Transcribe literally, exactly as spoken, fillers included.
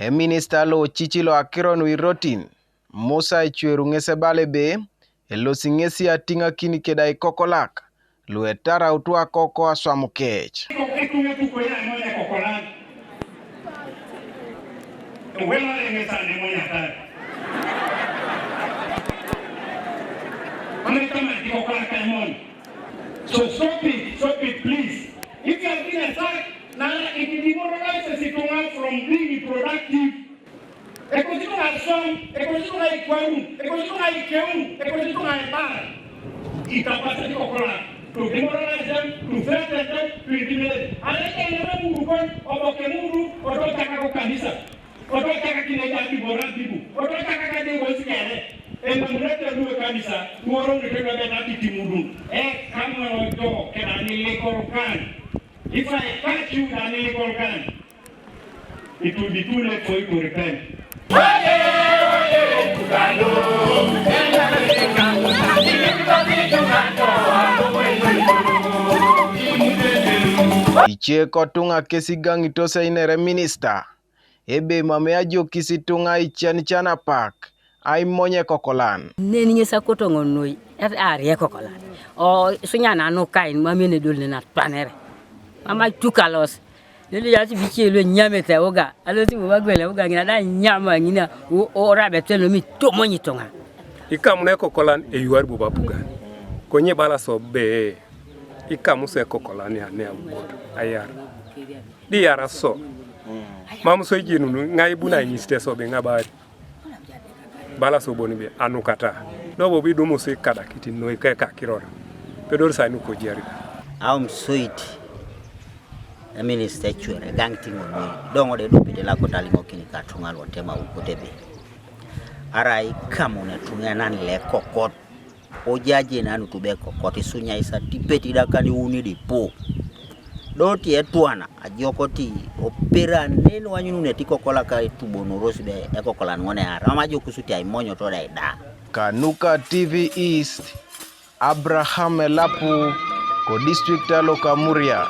Eminista lo ocici lo akiro nu irotin, Musa Ecweru, ŋes ebala ebe elosi ŋesi atiŋakin keda ikokolak lu etarautu akoko aswam kec. Ituŋa etukoya aimony ekokolan. Ewelare ŋesi animony atar. Amekama ikokolak aimony. So stop it, stop it, please. If you have been a thug, now it demoralizes ituŋa from being productive. Ekosito ŋa aswam, ekosito ŋa ikwarun, ekosito ŋa ikeun, ekosito ŋa ebar. Itapasaki ikokolak to demoralize them, to threaten them, to intimidate. Arai enyam emurukon, oboke emuru, otochakako kanisa. Otochakakine ejabi bora bibu, otochakaka de wosi kere. Enamunete luwe kanisa, uoro nitendo bena titimudun. Eh, kama ojo, kena ni legal gun. If I catch you with an illegal gun, it will be too late for you to repent. Ice kotuŋa kes igaŋitos einere minista, ebe mam eajokis ituŋa ican can apak, aimonye kokolan. Neni ŋes akoto ŋon noi, arie kokolan. O, sunya nanukain, mam yenedol nena atwanere. Mam aitukalos. Lele yasi biche lo nyame te uga. Alo si buba gwele uga ŋina da nyama ŋina. O, o rabe te lo mi tomo nyitonga. Ikamune kokolan eyuar buba buga. Konye bala so be. Ikamu se kokolan ya ne abugot. Ayar. Di yara so. Mam so jinunu ŋai buna nyiste so be ŋabari. Bala so boni be anukata. Do bobi dumu si kada kiti noi ke ka kirora. Pedor sa nu ko jari. Aum soit. Eminista ecwere gaŋ tiŋo noi. Doŋo de dupite la kota liŋo kini ka tuŋa lo tema ukote be. Arai kamune tuŋa nan le kokot. Ojaje nanu tube kokot isunya isa tipeti da kani uni di po. Do ti etwana ajoko ti opera nenu anyunu ne ti kokola ka tubonoros be ekokolan ŋone ara. Mama ajokusu ti aimonyo to da ida. Kanuka T V East, Abraham Elapu, ko district alo Kamuria.